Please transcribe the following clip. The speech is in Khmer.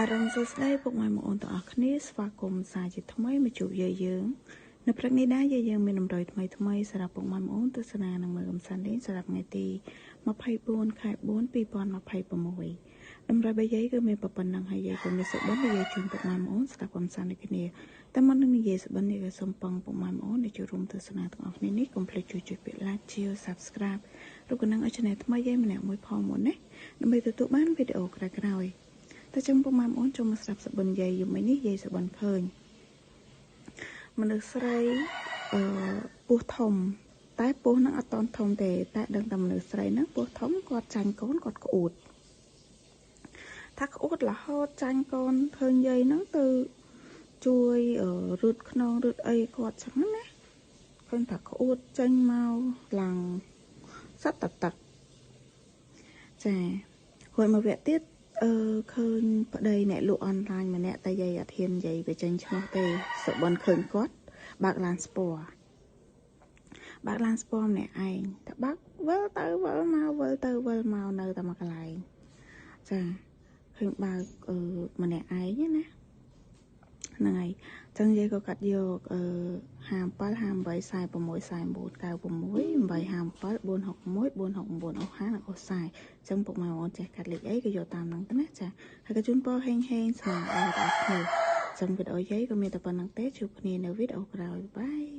អារម្មណ៍សួស្តីពុកម៉ែបងប្អូនទាំងអស់គ្នាស្វាគមន៍សាជាថ្មីមកជួបយាយយើងនៅព្រឹកនេះដែរយាយយើងមានតម្រុយថ្មីថ្មីសម្រាប់ពុកម៉ែបងប្អូនទស្សនានិងមើលកំសាន្តលេងសម្រាប់ថ្ងៃទី24ខែ4 2026តម្រុយរបស់យាយគឺមានប៉ុណ្ណឹងហើយយាយក៏មានសុបិននិយាយជូនពុកម៉ែបងប្អូនស្ដាប់កំសាន្តដូចគ្នាតែមុននឹងនិយាយសុបិននេះក៏សូមពឹងពុកម៉ែបងប្អូនដែលចូលរួមទស្សនាទាំងអស់គ្នានេះកុំភ្លេចជួយចុចពាក្យ like ជា Subscribe ឬក៏នឹងឲ្យ Channel ថ្មីយាយម្នាក់មួយផងមុនណាដើម្បីទទួលបានវីដេអូក្រោយៗតែចឹងពុកម៉ែបងប្អូនចូលមកស្ដាប់សុបិនយាយយំមិញនេះយាយសុបិនឃើញមនុស្សស្រីអឺពោះធំតែពោះហ្នឹងអត់តន់ធំទេតែដឹងតែមនុស្សស្រីហ្នឹងពោះធំគាត់ចាញ់កូនគាត់ក្អួតថាក្អួតរហូតចាញ់កូនឃើញយាយហ្នឹងទៅជួយរឹតខ្នងរឹតអីគាត់ចឹងណាឃើញថាក្អួតចេញមកឡើងសត្វតទឹកចារួចមកវគ្គទៀតអឺឃើញប្តីអ្នកលក់អនឡាញម្នាក់តែយាយអត់ហ៊ាននិយាយបញ្ចេញឈ្មោះទេសុបិនឃើញគាត់បើកឡានស្ពណ៌បើកឡានស្ពណ៌ម្នាក់ឯងតែបើកវិលទៅវិលមកវិលទៅវិលមកនៅតែមួយកន្លែងចាឃើញបើកអឺម្នាក់ឯងណាហ្នឹងហើយចឹងយាយក៏កាត់យកអឺ57 58 46 49 96 857 461 469អូហានិងអូសាយចឹងពុកម៉ែបងប្អូនចេះកាត់លេខអីក៏យកតាមហ្នឹងទៅណាចាហើយក៏ជូនពរហេងហេងស្មារតីដល់គ្នាចឹងវីដេអូយាយក៏មានតែប៉ុណ្្នឹងទេជួបគ្នានៅវីដេអូក្រោយបាយ។